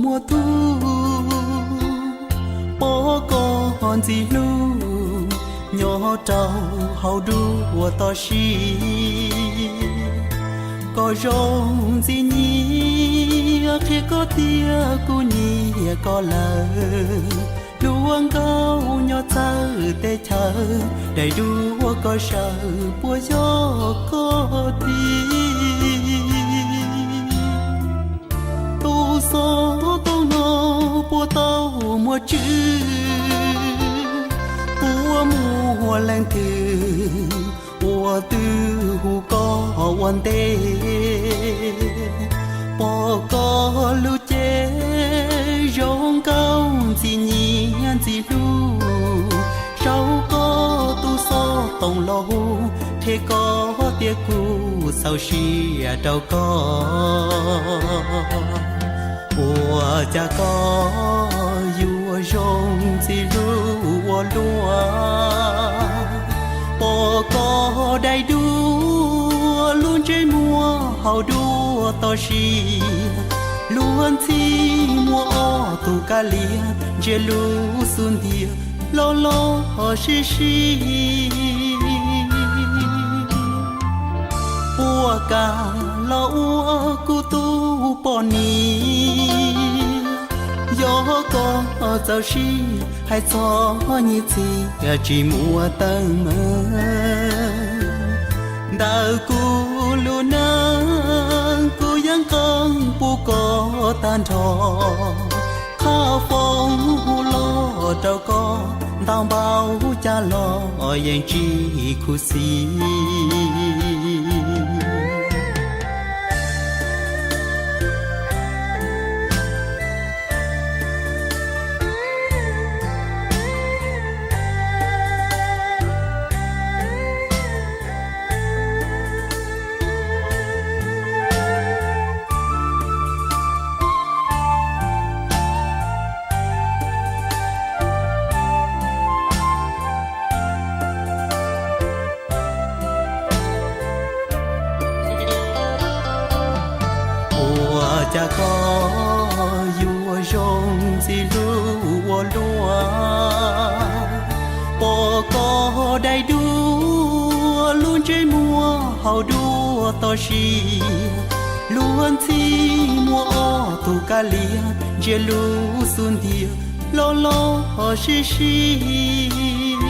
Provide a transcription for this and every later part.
muaj tub, pom koj ntxim hlub nyob rau hauv duab ua toj siab. Koj zoo ntxim nyiam, qhia koj tias kuv nyiam koj lawm. Hluas nkauj nyob txawv teb chaws, daim duab koj saws puas yog koj tiag? Tus xov tooj no puas tau muaj tswv? Puas muaj leej twg uas twb hu koj ua ntej? Pom koj lub cev zoo nkauj ntxim nyiam ntxim hlub, saum koj tus xov tooj los hu, qhia koj tias kuv txaus siab rau koj. Ua cas koj yuav zoo ntxim hlub ua luaj? Pom koj daim duab lub ntsej muag hauv duab toj siab, luag ntxhi muaj ob tug kab lias ntsia lub xub ntiag loj loj sib sib. Puas kam los ua kuv tus poj niam? Yog koj txaus siab hais txog nyiaj txiag tsis muaj teeb meem, ntawm kuv lub neej kuv yeej qee pub koj tag nrho. Qhov foom hu los rau koj ntau npaum cas los yeej tsis khuv xim. Ua cas koj yuav zoo ntxim hlub ua luaj? Pom koj daim duab lub ntsej muag hauv duab toj siab, luag ntxhi muaj ob tug kab lias ntsia lub xub ntiag loj loj sib sib.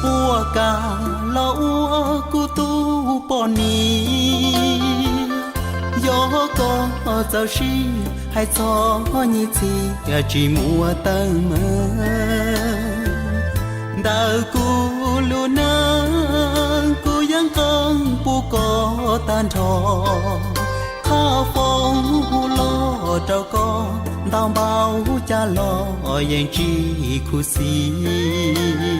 Puas kam los ua kuv tus poj niam? Yog koj txaus siab hais txog nyiaj txiag tsis muaj teeb meem, ntawm kuv lub neej kuv yeej qee pub koj tag nrho. Qhov foom hu los rau koj ntau npaum cas los yeej tsis khuv xim.